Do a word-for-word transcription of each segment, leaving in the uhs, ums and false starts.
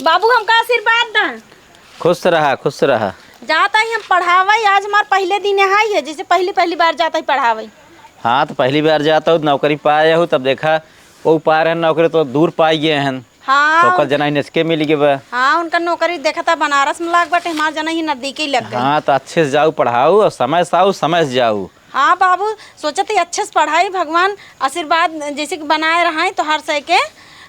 बाबू, हमका आशीर्वाद दा। खुश रहा, खुश रहा। जात ही हम पढ़ावई, आज हमार पहिले दिन है, है, जैसे पहली, पहली बार जात ही पढ़ावई। हाँ, तो पहली बार जात हो, नौकरी पाए हो, तब देखा, वो पा रहे हैं नौकरी, तो दूर पाई गए हैं। हाँ। तो ओकर जना ही नजके मिल गए बा। हाँ, उनका नौकरी देखा था बनारस में लाग बाटे, हमार जना ही नजदीक ही लग गई। हाँ, तो अच्छे से जाऊ पढ़ाऊ और समय से आऊ, समय से जाऊ। हाँ बाबू, सोचत ही अच्छे से पढ़ाई, भगवान आशीर्वाद जैसे कि बनाए रहाई तोहार से के,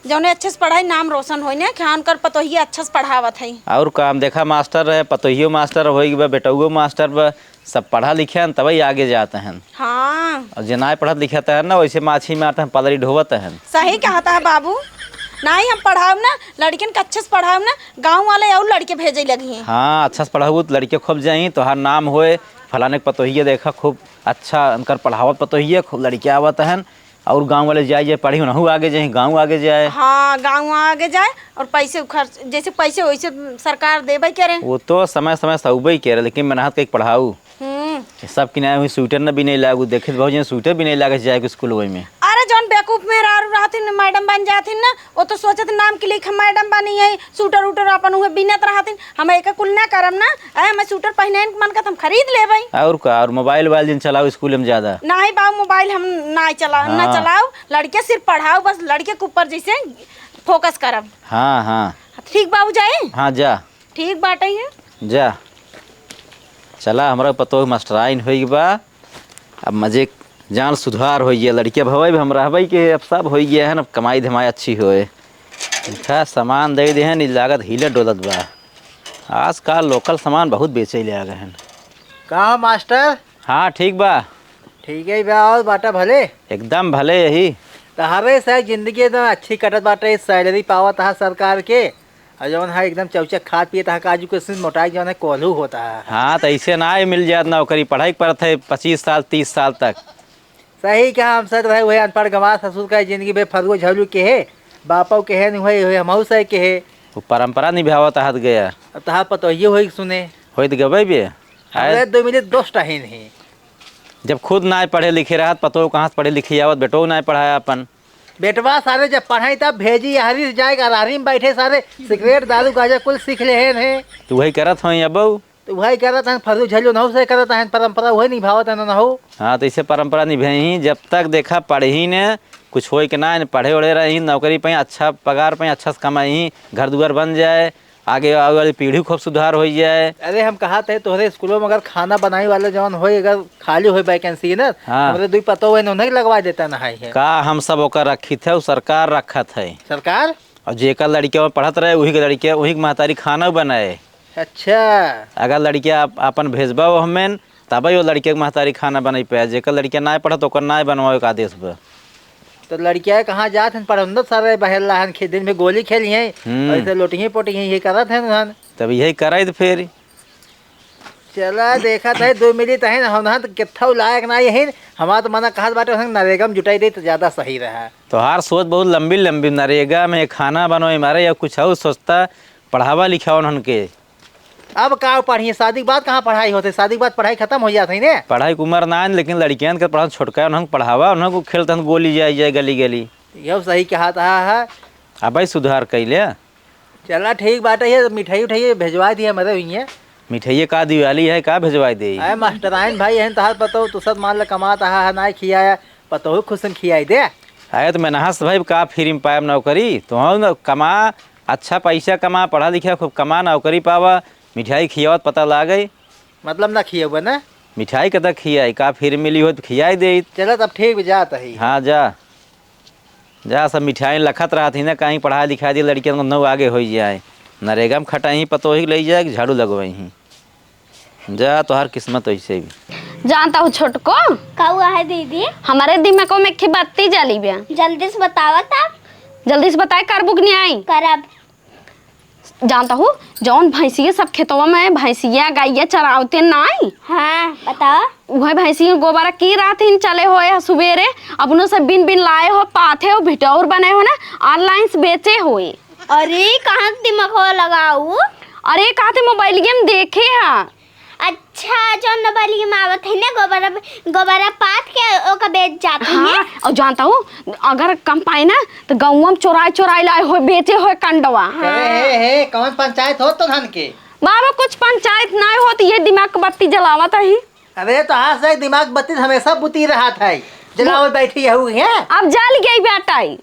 जौने अच्छे से पढ़ाई, नाम रोशन होई ने, खान कर पतोहिए अच्छे से पढ़ावत है। और काम देखा, मास्टर रहे, पतोहियो मास्टर होई बा, बेटउओ मास्टर बा, सब पढ़ा लिखे हैं तबही आगे जात हैं। हाँ। और जे नाय पढ़त लिखत हैं ना, वैसे माछी मारत हैं, पलरी ढोवत हैं। सही कहत है बाबू, नाहीं हम पढ़ाउब ना, लड़कियन के अच्छे से पढ़ाउब ना, गाँव वाले और लड़के भेजे लगी हैं। हाँ, अच्छा से पढ़ाऊ तो लड़के खूब जाई, तोहार नाम होए, फलाने के पतोहिए देखा खूब अच्छा उनकर पढ़ावत पतोहिए, खूब लड़के आवत हैं, और गाँव वाले जाए, जाए पढ़ी, उनहू आगे जाए, गाँव आगे जाए। हाँ, गाँव आगे जाए और पैसे खर्च, जैसे पैसे वैसे सरकार देबे करे। वो तो समय समय से अउबे करे, लेकिन मेहनत के पढ़ाऊ। हम्म। सब किनाए हुई स्वेटर न बिने लागू, देखित भौजी स्वेटर बिने लागे जाए के स्कूल वही में। अरे जौन बेवकूफ मेहरारू रहथिन, मैडम बन जाथिन ना, वो तो सोचत नाम के लिए हम मैडम बनी है, स्वेटर उटर अपन उहे बिनत रहथिन। हम एक कुल ना करम ना, अरे हमें स्वेटर पहने के मन का तो हम खरीद लेबई। और का, और मोबाइल वोबाइल जिन चलाओ स्कूल में ज्यादा। नहीं बाबू, मोबाइल हम ना चला, ना हाँ। चलाओ, लड़के सिर्फ पढ़ाओ, बस लड़के के ऊपर जैसे फोकस करब। हाँ, हाँ। ठीक बाबू जाई? हाँ, जा। ठीक बाटे है। जा। चला, हमरा पतोह मास्टराइन होई बा। अब मजे जान सुधार होई गया, लड़किया भवई भी हम रहबई के, अब सब होई गया है ना, अब कमाई धमाई अच्छी होए। इनका सामान दे दे हैं, नी लागत हिले डोलत बा। आजकल लोकल सामान बहुत बेचे ले आ गए हैं। का मास्टर? हाँ, ठीक बा। ठीक है बा, और बाटा भले? एकदम भले यही। तहरे से जिंदगी एकदम अच्छी कटत बाटे, सैलरी पावत हा सरकार के, और जौन है एकदम चौचक खात पियत हा, काजू किशमिश मोटाई जौन है कोल्हू होत हा। हाँ, तो ऐसे ना ही मिल जात नौकरी, पढ़ाई के पड़त है पच्चीस साल, तीस साल तक। सही कहा, हम सब रहे हुए अनपढ़ गंवार, ससुर का जिंदगी भर फरुआ झौलू के है, बापो के है, नहीं हुए, हुए हमहू से के है। वो परंपरा निभावत हाथ गया। अब तहार पतोहिए होई सुने। होई तो गबे बे। अरे दो मिनट दोस्त है नहीं। जब खुद ना पढ़े लिखे रहत, पतोह कहाँ से पढ़े लिखे आवत, बेटो ना पढ़ाया अपन। बेटवा सारे जब पढ़ाई तब भेजी, हरी से जाए, अरारी में बैठे सारे, सिगरेट, दारू, गांजा कुल सीख ले हैं। तो वही करत होई अब। तो वही करत हैं, फरू झल्लो नहु से करत हैं, परंपरा वही निभावत हैं नहु। हाँ, तो इसे परंपरा निभाई ही, जब तक देखा पढ़ी ने, कुछ होए के ना, पढ़े ओढ़े रही, नौकरी पाई, अच्छा पगार पाई, अच्छा से कमाई, घर दुआर बन जाए, आगे आवे वाली पीढ़ी खूब सुधार हो जाए। अरे हम कहा थे तोहरे स्कूलों में अगर खाना बनाई वाला जौन होए, अगर खाली होए वैकेंसी ना, हाँ। हमरे दुई पतोह है, उन्हें लगवा देता ना है। का हम सब ओकर रखी थे, उ सरकार रखत है। सरकार? और जेकर लड़किया में पढ़त रहे, वही के लड़किया, वही के महतारी खाना बनाए। अच्छा। अगर लड़किया आप, आपन भेजबा वो हमें, तबे वो लड़किया के महतारी खाना बनाई पे। जेकर लड़किया ना पढ़त, ओकर ना बनवावे का आदेश बा। तो लड़किया कहाँ जात हन, पढ़ंदत सारे बहेला हन, खे-, दिन में गोली खेली हैं, हम्म। ऐसे लोटिही पोटिही ये करत हन उन्हन। तब यही कराई तो फिर। चला, देखत है, दो मिली तहिन, हम ना तो कित्थौ लायक ना यही, हमार तो मना कहत बाटे, हम नरेगा में जुटाई दे तो ज्यादा सही रहा। तोहार सोच बहुत लंबी लंबी, नरेगा में खाना बनवाई मारे या कुछ और सोचता, पढ़ावा लिखावा उन्हन के। अब का पढ़ी, शादी के बाद कहाँ पढ़ाई होते, शादी के बाद पढ़ाई खत्म हो जात है ने। पढ़ाई के उम्र ना है, लेकिन लड़कियन के पढ़ा छोटका, उन्हन के पढ़ावा, उन्हन को खेलत हन गोली जाए जाए गली गली। यह सही कहा था है। अब भाई सुधार कैले। चला ठीक बाटे, ये मिठाई उठाई भेजवा दिया मरे हुई है। मिठाई का दिवाली है, का भेजवाई दे? अरे मास्टराइन भाई, यहन तहार पतोह, तू सब मान ले कमात आहा है, ना खियाया, पतोह खुशन खियाई दे। अरे तो मेहनत से भाई का फ्री में पाएब नौकरी? तो हम न कमा, अच्छा पैसा कमा, पढ़ा लिखा खूब कमा, नौकरी पावा, मिठाई खियावत पता लागे। मतलब ना खियाबा ना? मिठाई कदा खियाई, का फ्री मिली हो तो खियाई दे। चला तब ठीक, जात ही। हाँ जा। जा, सब मिठाई लखत रहत ही ना, कहीं पढ़ाई लिखाई दी लड़कियन को नौ आगे होई जाए। नरेगा में खटाई पतोही के ले जाए कि झाड़ू लगवाई ही। जा, तोहार किस्मत ऐसे भी। जानता हूँ छोटको। का हुआ है दीदी? हमारे दिमागों में एक ठे बत्ती जली बे। जल्दी से बतावा तब। जल्दी से बताए, करबू कि नहीं आई? करब। जानता हूँ, जौन भैंसिया सब खेतवा में भैंसिया गैया चरावते नाई। हाँ, बताओ। वह भैंसिया गोबर की रात ही चले होए ह सुबेरे, अपनो से बिन बिन लाए हो, पाथे हो, भिटौर बने हो ना, online से बेचे होए। अरे, कहाँ से दिमाग हो लगाऊ? अरे, कहाँ थे मोबाइल गेम देखे हा? अच्छा, जौन बलिया में आवत है ना, गोबरा, गोबरा पाथ के ओका बेच जात है। हाँ, और जानता हूँ, अगर कम पाए ना, तो गौवा में चोराई चोराई लाए होए, बेचे होए कंडवा। अरे हाँ। हे, हे, कौन पंचायत होत तो धन के? बाबा, कुछ पंचायत नाय होत, ये दिमाग के बत्ती जलावत ही। अरे, तो आज से दिमाग बत्ती हमेशा बुती रहत है, जलावे वो बैठी है, है? अब जल गई बेटा ही।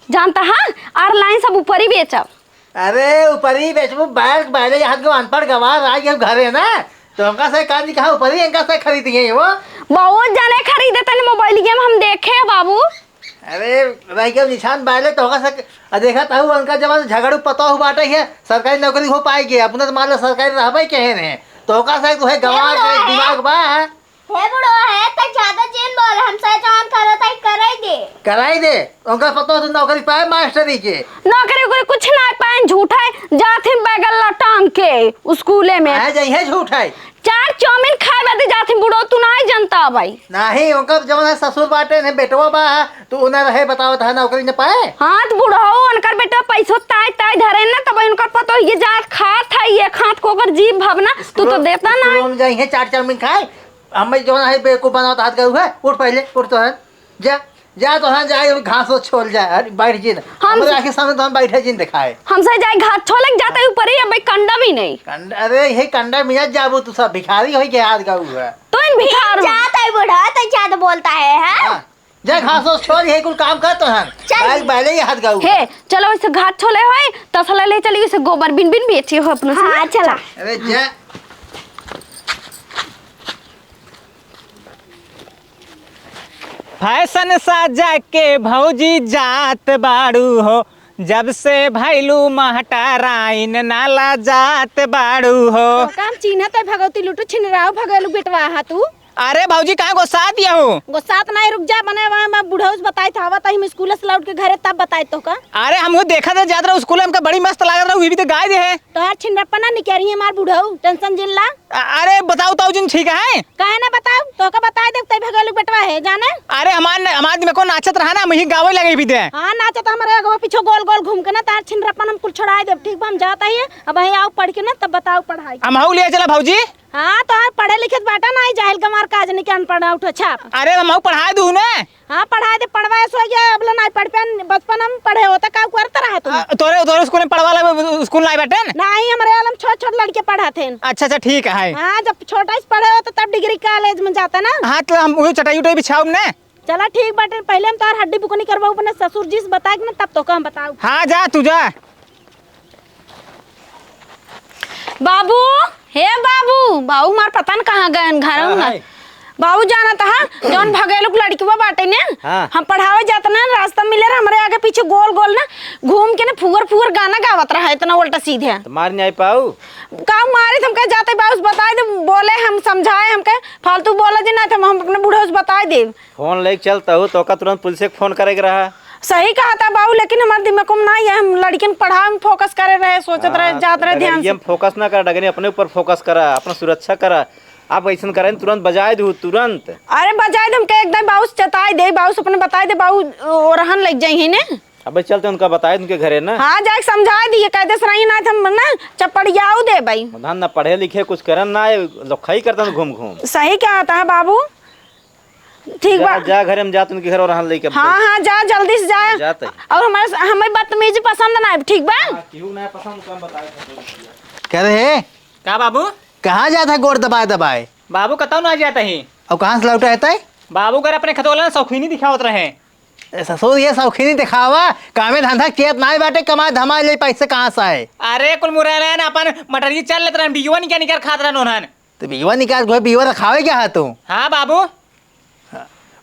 जानता है, आर लाइन सब ऊपर ही बेचब। अरे, ऊपर ही बेचबू, बैल, बैले यहाँ के अनपढ़ गवार आ गए घरे ना, तो हमका से का नहीं कहा, ऊपर ही इनका से खरीदी है वो। बहुत जने खरीदे तनी मोबाइल गेम हम देखे हैं बाबू। अरे, रह गए निशान बैले तो होगा सक, आ देखा था उनका जमाना झगड़ू पता हो बाटे है, सरकारी नौकरी हो पाएगी, अपने तो मान लो सरकारी रहबे के हैं, तो होगा सक तू है गवार के दिमाग बा। हे बुढ़वा, हे तक ज्यादा जिन बोल, हमसे जौन करत है, कराई दे। कराई दे, ओकर पतो से नौकरी पाए मास्टरी के। नौकरी ओकरी कुछ ना पाए, झूठा है, जात ही बैगल लटांग के स्कूले में। आए जाई है झूठा है। चार चाउमीन खाए बदे जात ही बुढ़ो, तू ना जनता भाई। नहीं, ओकर जवन है ससुर बाटे ने बेटवा बा, तू उन्हें रहे बतावत है नौकरी न पाए। हाँ, तो बुढ़ो, उनकर बेटा पैसो ताय ताय धरे ना, तब उनकर पतो ये जात खात है, ये खात को ओकर जीभ भावना, तू तो देता ना। स्कूल में जाई है चार चाउमीन खाए, हमें जौन है बेवकूफ बनावत हाथ गऊ है। उठ पहले, उठ तो है। जा, जा तो है, जा, अभी घास वो छोल जा, अरे बैठ जी ना। हम हमरे आँखी सामने तो हम बैठे जी न दिखाए। हमसे जाए घास छोले के जाता है ऊपर ही, अब कंडा भी नहीं। कंडा, अरे यही कंडा मिया जाबू तू सब भिखारी होई के हाथ गऊ है। तो इन भिखार में जाता है बूढ़ा, तो ज्यादा बोलता है, हाँ? हाँ, जा घास वो छोल, यही कुल काम कर तो है। चल। बैल बैले ही हाथ गऊ। हे, चलो इसे घास छोले होए, तसला ले चली, इसे गोबर बिन बिन बेची हो अपने से। हाँ, चला। अरे जा। फैशन सजा के भौजी जात बाड़ू हो, जब से भैलू महटराइन नाला जात बाड़ू हो। तो काम चिन्हत है भगवती लुटू छिनराव भगेलू बेटवा हा तू। अरे भौजी, कहाँ गोसात यहू? गोसात नहीं, रुक जा, मने वहाँ मैं बुढ़ऊ से बताई था, आवत ही हम स्कूल से लौट के घरे तब बताई तो का। अरे हमहू देखा था जात रहा स्कूल, हमका बड़ी मस्त लागत रहा, वही भी तो गाय दे है। तोहार छिनरप्पा ना निकरी हमार बुढ़ऊ, टेंशन जिन ला। अ-, अरे बताओ ताऊ जिन ठीक है? काहे ना बताओ, तो का बताई दे, तई भगेलू बेटवा है, जाने? अरे हमार न-, हमार दिमाग को नाचत रहा ना, हम ही गावे लगे भी दे। हाँ, नाचत हमरे अगवा पीछे गोल गोल घूम के ना, तार छिनरप्पन हम कुल छोड़ाई देब, ठीक बा, हम जात ही, अब वहीं आओ पढ़ के ना, तब बताओ पढ़ाई। हम हऊ ले चला भौजी। हाँ, तो पढ़े लिखे बाटा ना, जाहिल गंवार काजनी के अनपढ़ उठो छाप। अरे, हम पढ़ाए दू ने। हाँ, पढ़ाए दे, पढ़वाए सो गया, अब ला नहीं पढ़ पे, बचपन में पढ़े होते, का करत रहा तू? अ, तोरे, तोरे स्कूल में पढ़वा ला, स्कूल नहीं बाटे न? नहीं, हमरे आलम छोट छोट लड़के पढ़त हैं। अच्छा, अच्छा, ठीक है। हाँ, जब छोटा से पढ़े होते, तब डिग्री कॉलेज में जाता ना। हाँ, तो हम वही चटाई उटाई बिछाओ ने। चला, ठीक बाटे, पहले हम तोहार हड्डी बुकनी करवाऊ अपने ससुर जी से बता के ना, तब तो का हम बताऊ। हाँ, जा, तू जा। बाबू, हे बाबू, बाबू हमार पता न कहाँ गए हैं, घर का में ना। है? बाबू जानत हा, जौन भगेलू के लड़किवा बाटे ने, हाँ। हम पढ़ावे जात ना, रास्ता मिले रहे, हमरे आगे पीछे गोल गोल ना घूम के ना फुअर फुअर गाना गावत रहा, इतना उल्टा सीधे। तो मार नहीं आई पाऊ? का मारे, हम कह जाते बाबू से बताई दे, बोले हम समझाए, हम कह फालतू बोले जी ना, तो हम अपने बूढ़े से बताई दे। फोन लेके चलता हूँ, तो का तुरंत पुलिस के फोन करे के रहा। सही कहा था बाबू, लेकिन हमारे दिमाग में ना ये, हम लड़कियन के पढ़ावे में फोकस करे रहे, सोचत रहे, हाँ, जात रहे ध्यान डगरिया से। में फोकस ना करा, डगरिया अपने ऊपर फोकस करा, अपना सुरक्षा करा। आप ऐसन करें, तुरंत बजाए दू, तुरंत। अरे बजाए दे, हमके एकदम बाबू से चताई दे, बाबू से अपने बताए दे, बाबू ओरहन लग जाई है ने। अबे चलते उनका बताए, उनके घरे ना। हाँ, जाके समझाए दिए, कह दे सराही ना, हम ना चपड़ियाऊ दे भाई। धन ना पढ़े लिखे, कुछ करन ना, लोखई करतन घूम घूम। सही कहा था बाबू। ठीक जा, बा। जा घरे में जा, तुमके घर और हाल लेके हाँ, हाँ, जा, जल्दी से जा। जाते। और हमारे, हमें बदतमीजी पसंद ना है, ठीक बा? हाँ, केहू ना पसंद, काम बताए थे। कह रहे हैं? का बाबू? कहाँ जात है गोड़ दबाए दबाए? बाबू, कतौ ना जात ही। और कहाँ से लौटा है तय? बाबू, घर अपने खतोला ना शौकीनी दिखावत रहे। ए, ससुर, ये शौकीनी दिखावा, कामे धंधा कियत नाय बाटे, कमाए धमाए ले पैसे कहाँ से आए? अरे, कुल मुरैना ना अपन मटरिया चल लेत रहन, बियुआ निकाल निकाल खात रहन उन्हन। तो बियुआ निकाल, गोए बियुआ रखावे क्या है तू? हाँ बाबू।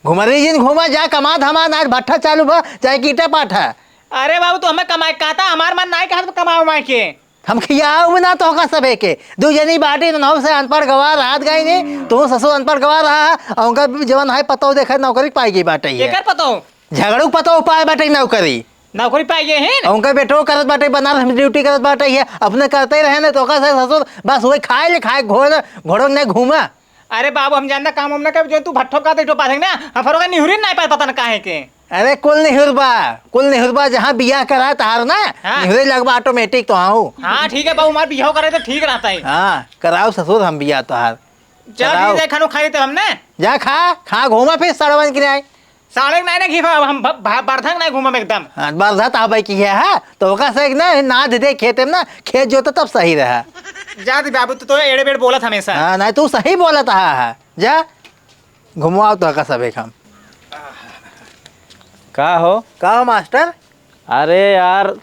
घुमरी जिन घूमा, जा कमा धमा, ना भट्ठा चालू बा, चाहे कीटा पाठा। अरे बाबू, तू हमें कमाए कहता, हमार मन नाय कहत कमावे माय के। हम खियाऊ ना तोहका सभे के। दू जनी बाटी नौ से अनपढ़ गवार रहत गई ने, तू ससुर अनपढ़ गवार रहा, और उनका भी जवन है पतो देखे नौकरी पाई गई बाटे ये। केकर पतो? झगड़ू पतो पाए बाटे नौकरी। नौकरी पाई गई है? और उनका बेटो करत बाटे, बनारस में ड्यूटी करत बाटे ये, अपने करते ही रहे ना, तोहका से ससुर बस वही खाए ले खाए, घोड़, घोड़ों ने घूमा। अरे बाबू, हम जानता काम हम ना कर, जो तू भट्ठो का देखो पाथेंग ना, हम फरोगा निहुरी ना पाए, पता ना काहे के। अरे कुल निहुरबा, कुल निहुरबा, जहाँ बियाह करा तहार ना, हाँ। निहुरे लगबा automatic तो। हाँ, ठीक है बाबू, हमार बियाह करे तो ठीक रहता है। हाँ, कराओ ससुर हम बियाह तहार। चल, चलाओ। ठीक है, खानो खाई तो हमने। जा खा, खा घूमा फिर सड़वन के लिए। साड़े के नाई ना घीमा, हम ब-, ब-, बरधा के नाई घूमम एकदम। हाँ, बरधा तो आवे की है, हाँ? तो ओका से एक ना, नाद दे खेते में ना, खेत जोता तब सही रहा। जा दी बाबू, तू तो एड़े बेड़ बोलत हमेशा। हाँ, नाई तू सही बोलत हा, हाँ। जा, घुमवाओ तो का सब एक हम। का हो? का हो मास्टर? अरे यार,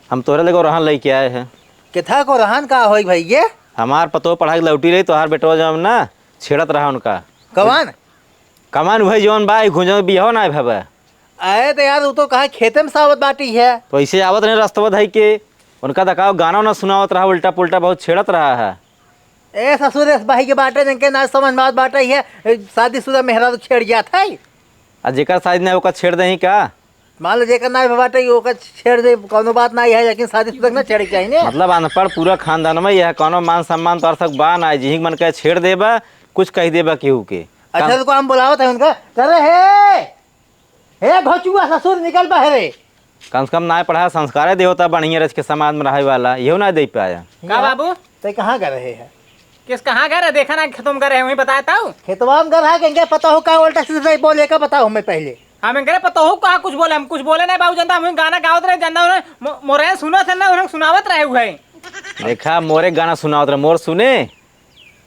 हम तोहरे लगे रहन लेके आए हैं। किथा को रहन का होई भैया? हमार पतोह पढ़ाई लौटी रही, तोहार बेटवा जब ना छेड़त रहा उनका। कवन? कमान भाई जौन बा, ई घुंजो बियाहो ना भवा। अरे तो यार, वो तो कहा खेते में सावत बाटी है। तो ऐसे आवत रहे रस्तवा धई के, उनका देखाओ गाना उना सुनावत रहा, उल्टा पुल्टा बहुत छेड़त रहा है। ए ससुर, इस भाई के बाटे जिनके ना समझ में आवत बाटे है, ए, शादीशुदा मेहरा तो छेड़ जात है। आ जेकर शादी ना ओकर छेड़ देही का? मान लो जेकर ना बाटे ओकर छेड़ दे, कौनो बात ना है, लेकिन शादीशुदा के ना छेड़े के चाहिए ना। मतलब अनपढ़ पूरा खानदान में यह कौनो मान सम्मान तोर सक बा ना, जिही मन के छेड़ देबा, कुछ कह देबा केहू के। अच्छा, काम तो हम बुलावत है उनका, करे हे, हे घोचुआ ससुर निकल बहरे। कम से कम नाय पढ़ा, संस्कारे दे होता बढ़िया रच के समाज में रहे वाला, इहो ना दे पाया। का बाबू? ते कहाँ गए रहे है? किस कहाँ गए रहे? देखा ना खेतों में गए रहे, वहीं बताया ताऊ। खेतवा में गए रहा, इनके पता हो का उल्टा सीधा बोले का बताओ हमें पहले। हम इनके पता हो कहाँ कुछ बोले, हम कुछ बोले नहीं बाबू, जानता हम गाना गावत रहे, जानता उन्हें मो-, मोरे सुनत है ना, उन्हें सुनावत रहे हुए। देखा मोरे गाना सुनावत रहे, मोर सुने।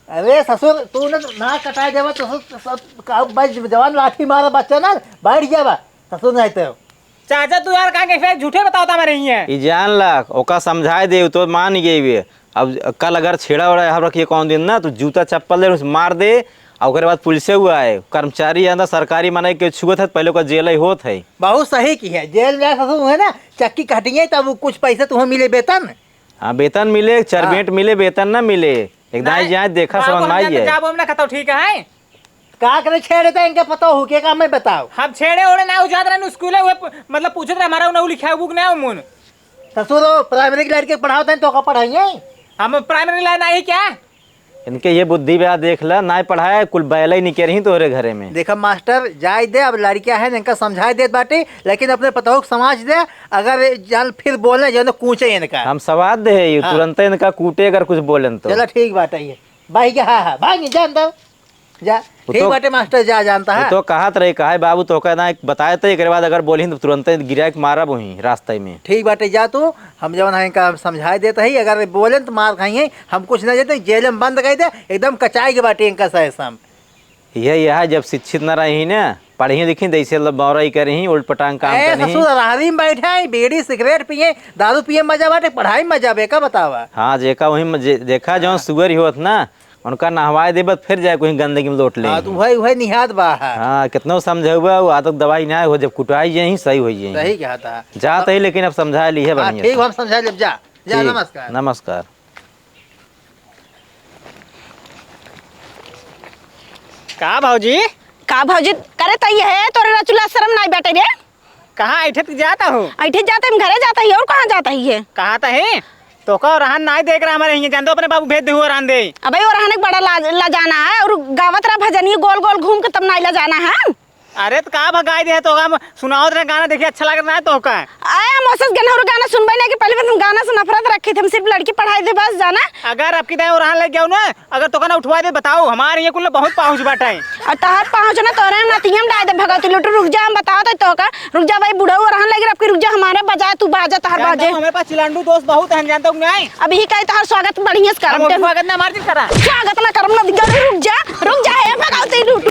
अरे ससुर, तू न ना कटाए देवा तो ससुर, सब का बज जवान लाठी मारा बच्चा ना, बैठ जावा ससुर नहीं तो। चाचा तू यार का के फिर झूठे बतावत हमारे ही है। ई जान ला, ओका समझाए दे, उ तो मान गई बे। अब कल अगर छेड़ा उड़ा हम रखिए कौन दिन ना, तू जूता चप्पल दे, उसे मार दे, और ओकरे बाद पुलिस से हुआ है, कर्मचारी अंदर सरकारी मने के छुअत है, पहले ओकर जेल ही होत है। बहुत सही की है, जेल जाए ससुर है ना, चक्की काटिए तब कुछ पैसे तुम्हें मिले वेतन। हाँ, वेतन मिले, हाँ। चरबेंट मिले, वेतन ना मिले। एक दाई नहीं, जाए, देखा बाबू, समझ में हम आई जाते है। जाबो हम ना खतौ, ठीक है? का करे छेड़े थे इनके पता हो के का मैं बताओ। हम छेड़े ओड़े ना उजात रहन स्कूले, हुए प-, मतलब पूछत रहे हमारा उन्हें लिखा बुक ना मुन। ससुरो, प्राइमरी के लड़के पढ़ावत हैं तो का पढ़ाइए? हम प्राइमरी लाइन आई क्या? इनके ये बुद्धि बा, देख ला, नाय पढ़ाए, कुल बैले ही निके रही तोहरे घरे में। देखा मास्टर, जाए दे, अब लड़कियां हैं, इनका समझाए देत बाटे, लेकिन अपने पतोह के समझ दे, अगर जान फिर बोले, जान कूचे इनका। हम सवाद दे, ये हाँ। तुरंते इनका कूटे, अगर कुछ बोलेन तो। चला ठीक बात है ये। भाई के, हाँ, हाँ, भाग, जान दो। जा, वो ठीक तो, बाटे मास्टर, जा, जानता वो है। तो कहत रही, कहे बाबू, तो कहना एक बताए तो, एकरे बाद अगर बोली तो तुरंते गिरा के मारब वहीं रास्ते में। ठीक बाटे, जा तू, हम जवन है इनका हम समझाए देत हई, अगर बोलेन तो मार खाई है, हम कुछ ना जाते, जेल में बंद कर दे, एकदम कचाई के बाटे इनका सही सम। यह, यह जब शिक्षित न रही ना, पढ़ी लिखी, जैसे ल-, बौरई करी, उल्ट पटांग काम ए, करी। ससुर, रहरी में बैठे हैं, बीड़ी, सिगरेट पिए, दारू पिए, मजा बाटे, पढ़ाई में मजा बे, का बतावा? हाँ, जेका वही में जे-, देखा जौन हाँ। सुअर ही होत ना, उनका नहवाए देबत, फिर जाए कोई गंदगी में लोट ले। हाँ, तो वही, वही निहात बा है। हाँ, कितनो समझौबा, वो आदत दवाई ना हो, जब कुटाई जाई, सही हो जाई। सही कहा था। जात ही, लेकिन अब समझा ली है हाँ, बढ़िया ठीक, से। हम समझा लेब, जा, जा, ठीक, नमस्कार। नमस्कार। का भौजी? का भौजी? करे तई है, तोरे रचुला शर्म नाई बाटे रे। कहाँ ऐठे तक जाता हो? ऐठे जाते हम घरे जाता ही, और कहाँ जाता ही है? कहाँ ता है? तोका ओरहन नाई देख रहा हमारे हियाँ, जान दो अपने बाबू भेज दे, ओरहन दे। अबे ओरहन एक बड़ा लाज, लजाना है, और गावत रहा भजनिया गोल गोल घूम के तब नाई लजाना है। अरे तो का भगाई दे तो हम सुनावत रहे गाना, देखिए अच्छा लागत ना है तो का? आए हम ओसस गनहर गाना सुनबे नहीं कि पहले बस हम गाना से नफरत रखे थे, हम सिर्फ लड़की पढ़ाई दे बस जाना। अगर आपकी दाएं ओरहन लग गया ना, अगर तोका ना उठवा दे, बताओ, हमारे ये कुल बहुत पाहुच बाटा है। और तोहर पाहुच ना तोरे हम नतियम डाल दे, भगवती लुटू, रुक जा, हम बताओ तो तोका, रुक जा भाई, बुढ़ऊ रहन लगे, अब की रुक जा, हमारे बजाए तू बाजा, तोहर जानता बाजे। हूँ, हमारे पास चिलांडू दोस्त बहुत हैं, जानता हूँ, नहीं? अभी ही कही तोहर स्वागत बढ़िया से करम हम ते। स्वागत ना मार दी करा। स्वागत ना करम ना दिया, रुक जा, रुक जा, हे भगवती लुटू।